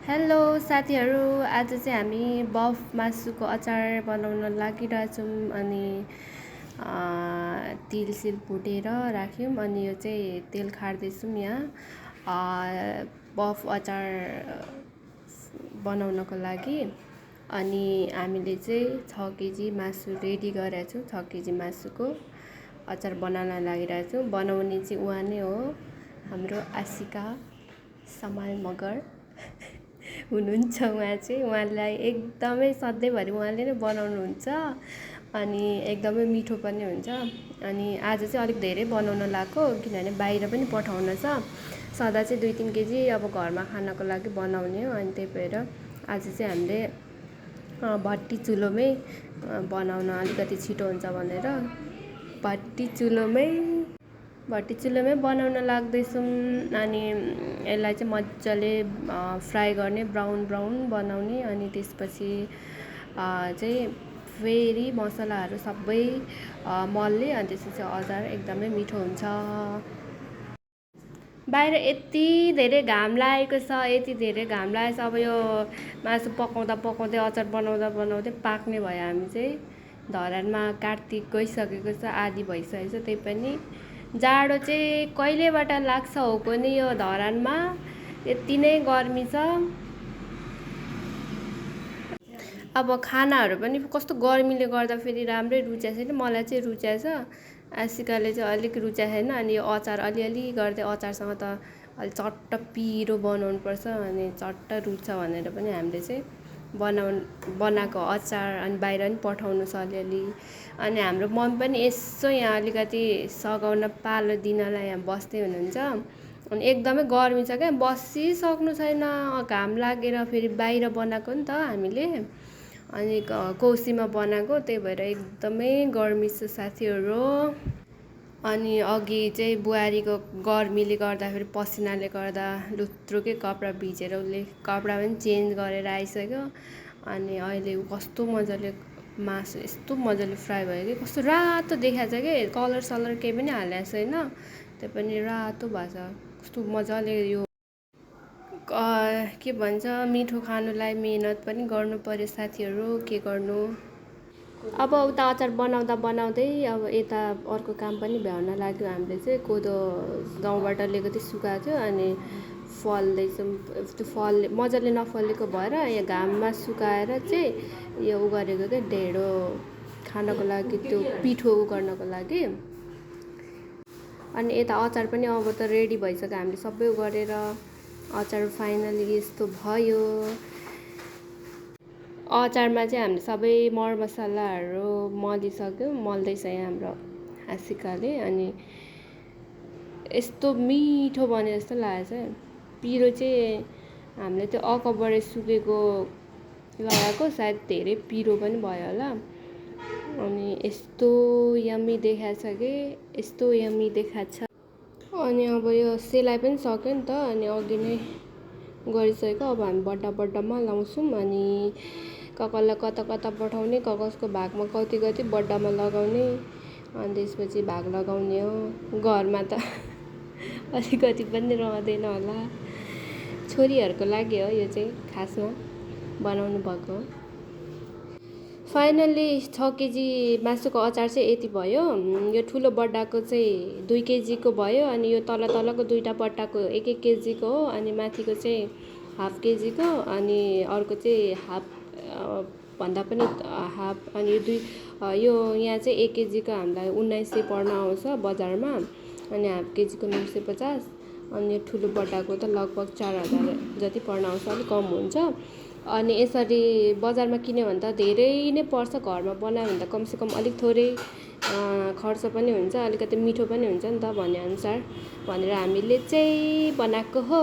Hello साथीहरू, आज चाहिँ हामी बफ मासुको अचार बनाउन लागिरहेछौँ। अनि तिल सिल भुटेर राख्यौँ। अनि यो चाहिँ तेल खार्दैछौँ यहाँ बफ अचार बनाउनको लागि। अनि हामीले चाहिँ 6 केजी मासु रेडी गरेका छौँ। 6 केजी मासुको अचार बनाउन लागिरहेछौँ। बनाउने चाहिँ उहाँ नै हो, हाम्रो आशिका समाल मगर हुनुहुन्छ। उहाँलाई एकदमै सधैँभरि उहाँले नै बनाउनुहुन्छ अनि एकदमै मिठो पनि हुन्छ। अनि आज चाहिँ अलिक धेरै बनाउन लाग्यो, किनभने बाहिर पनि पठाउन छ। सदा चाहिँ 2-3 केजी अब घरमा खानको लागि बनाउने हो। अनि त्यही भएर आज चाहिँ हामीले भट्टी चुलोमै बनाउन अलिकति छिटो हुन्छ भनेर भट्टी चुलोमै बनाउन लाग्दैछौँ। अनि यसलाई चाहिँ मजाले फ्राई गर्ने, ब्राउन बनाउने। अनि त्यसपछि चाहिँ फेरि मसलाहरू सबै मल्ने। अनि त्यसपछि अचार एकदमै मिठो हुन्छ। बाहिर यति धेरै घाम लागेको छ, अब यो मासु पकाउँदै अचार बनाउँदै पाक्ने भयो। हामी चाहिँ धरानमा कार्तिक गइसकेको छ, आधी भइसकेको छ। त्यही पनि जाडो चाहिँ कहिलेबाट लाग्छ हो पनि यो धरानमा, यति नै गर्मी छ। अब खानाहरू पनि कस्तो गर्मीले गर्दा फेरि राम्रै रुचेको छैन। मलाई चाहिँ रुचेको छ, आशिकाले चाहिँ अलिक रुचेको छैन। अनि यो अचार अलिअलि गर्दै, अचारसँग त अलिक चट्ट पिरो बनाउनुपर्छ, अनि चट्ट रुच्छ भनेर पनि हामीले चाहिँ बनाएको अचार। अनि बाहिर पनि पठाउनु छ अलिअलि। अनि हाम्रो मम्मी पनि यसो यहाँ अलिकति सघाउन पालो दिनलाई यहाँ बस्दै हुनुहुन्छ। अनि एकदमै गर्मी छ क्या, बसिसक्नु छैन, घाम लागेर। फेरि बाहिर बनाएको नि त हामीले, अनि कोसीमा बनाएको, त्यही भएर एकदमै गर्मी छ साथीहरू। अनि अघि चाहिँ बुहारीको गर्मीले गर्दाखेरि, पसिनाले गर्दा लुत्रुकै कपडा भिजेर उसले कपडा पनि चेन्ज गरेर आइसक्यो। अनि अहिले कस्तो मजाले मासु यस्तो मजाले फ्राई भयो कि कस्तो रातो देखाएको छ कि, कलर सलर केही पनि हालेको छैन, त्यही पनि रातो भएको छ। कस्तो मजाले यो के भन्छ, मिठो खानुलाई मेहनत पनि गर्नु पर्यो साथीहरू, के गर्नु। अब उता अचार बनाउँदै अब यता अर्को काम पनि भ्याउन लाग्यो। हामीले चाहिँ कोदो गाउँबाट ल्याएको थियो, सुकाएको थियो। अनि फल्दैछौँ, त्यो मजाले नफलेको भएर यहाँ घाममा सुकाएर चाहिँ यो गरेको क्या, ढेँडो खानको लागि, त्यो पिठो गर्नको लागि। अनि यता अचार पनि अब त रेडी भइसक्यो, हामीले सबै गरेर अचार फाइनली यस्तो भयो। अचारमा चाहिँ हामीले सबै मरमसलाहरू मलिसक्यौँ, मल्दैछ यहाँ हाम्रो आशिकाले। अनि यस्तो मिठो बने जस्तो लागेको छ। पिरो चाहिँ हामीले त्यो अकबरे सुकेको लगाएको, सायद धेरै पिरो पनि भयो होला। अनि यस्तो यम्मी देखाएको छ कि, यस्तो यम्मी देखाएको छ। अनि अब यो सेलाइ पनि सक्यो नि त, अनि अघि नै गरिसक्यो। अब हामी बड्डामा लाउँछौँ। अनि कसलाई कता पठाउने, कसको भागमा कति बड्डामा लगाउने। अनि त्यसपछि भाग लगाउने हो। घरमा त अलिकति पनि रहँदैन होला। छोरीहरूको लागि हो यो चाहिँ खासमा बनाउनु भएको। फाइनल्ली 6 केजी मासुको अचार चाहिँ यति भयो। यो ठुलो बड्डाको चाहिँ 2 केजीको भयो। अनि यो तलको दुईवटा बट्टाको 1-1 केजीको हो। अनि माथिको चाहिँ हाफ केजीको, अनि अर्को चाहिँ हाफ भन्दा पनि हाफ। अनि यो यहाँ चाहिँ 1 केजीको हामीलाई 1900 पर्न आउँछ बजारमा। अनि हाफ केजीको 950। अनि ठुलो बट्टाको त लगभग 4000 जति पर्न आउँछ, अलिक कम हुन्छ। अनि यसरी बजारमा किन्यो भने त धेरै नै पर्छ, घरमा बनायो भने त कमसेकम अलिक थोरै खर्च पनि हुन्छ, अलिकति मिठो पनि हुन्छ नि त, भनेअनुसार भनेर हामीले चाहिँ बनाएको हो।